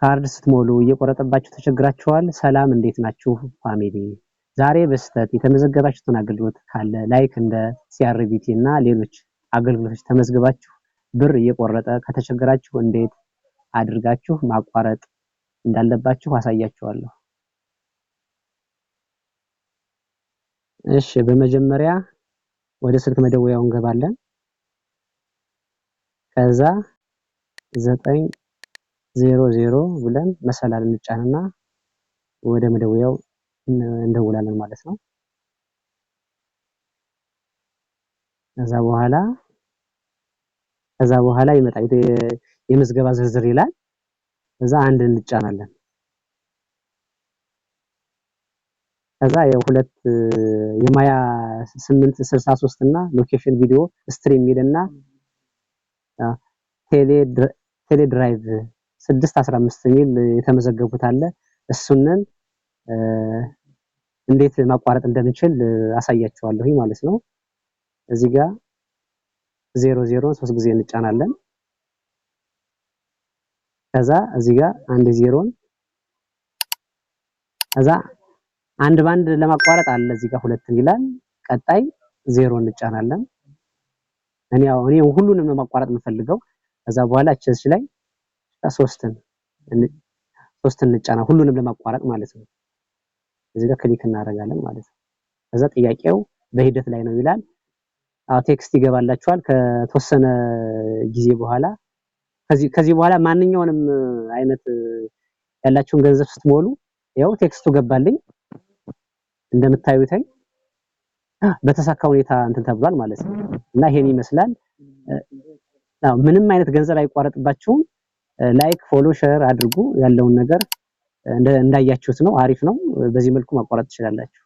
ካርድ ስትሞሉ እየቆረጠባችሁ ተቸግራችኋል? ሰላም፣ እንዴት ናችሁ family? ዛሬ በስህተት የተመዘገባችሁትን አገልግሎት ካለ like እንደ CRBT እና ሌሎች አገልግሎቶች ተመዝግባችሁ ብር እየቆረጠ ከተቸገራችሁ እንዴት አድርጋችሁ ማቋረጥ እንዳለባችሁ አሳያችኋለሁ። እሺ፣ በመጀመሪያ ወደ ስልክ መደወያው እንገባለን። ከዛ 900 ብለን መሰላል እንጫንና ወደ መደወያው እንደውላለን ማለት ነው። ከዛ በኋላ ከዛ በኋላ ይመጣል የምዝገባ ዝርዝር ይላል። ከዛ አንድ እንጫናለን። ከዛ የሁለት የማያ 863 እና location video stream የሚልና ቴሌ ድራይቭ 615 የሚል የተመዘገቡት አለ። እሱንን እንዴት ማቋረጥ እንደምችል አሳያችኋለሁ ማለት ነው። እዚህ ጋር 00 ሶስት ጊዜ እንጫናለን። ከዛ እዚህ ጋር አንድ ዜሮን፣ ከዛ አንድ ባንድ ለማቋረጥ አለ፣ እዚህ ጋር ሁለት ይላል። ቀጣይ ዜሮ እንጫናለን። እኔ ያው እኔ ሁሉንም ነው ማቋረጥ የምፈልገው። ከዛ በኋላ እቺ ላይ ሶስትን ሶስትን እንጫና ሁሉንም ለማቋረጥ ማለት ነው። እዚህ ጋር click እናደርጋለን ማለት ነው። ከዛ ጥያቄው በሂደት ላይ ነው ይላል። አዎ፣ text ይገባላችኋል ከተወሰነ ጊዜ በኋላ። ከዚህ በኋላ ማንኛውንም አይነት ያላችሁን ገንዘብ ስትሞሉ ያው text ኡ ገባልኝ፣ እንደምታዩትኝ በተሳካ ሁኔታ እንትን ተብሏል ማለት ነው። እና ይሄን ይመስላል። አዎ፣ ምንም አይነት ገንዘብ አይቋረጥባችሁም። Like፣ follow፣ share አድርጉ። ያለውን ነገር እንዳያችሁት ነው፣ አሪፍ ነው። በዚህ መልኩ ማቋረጥ ትችላላችሁ።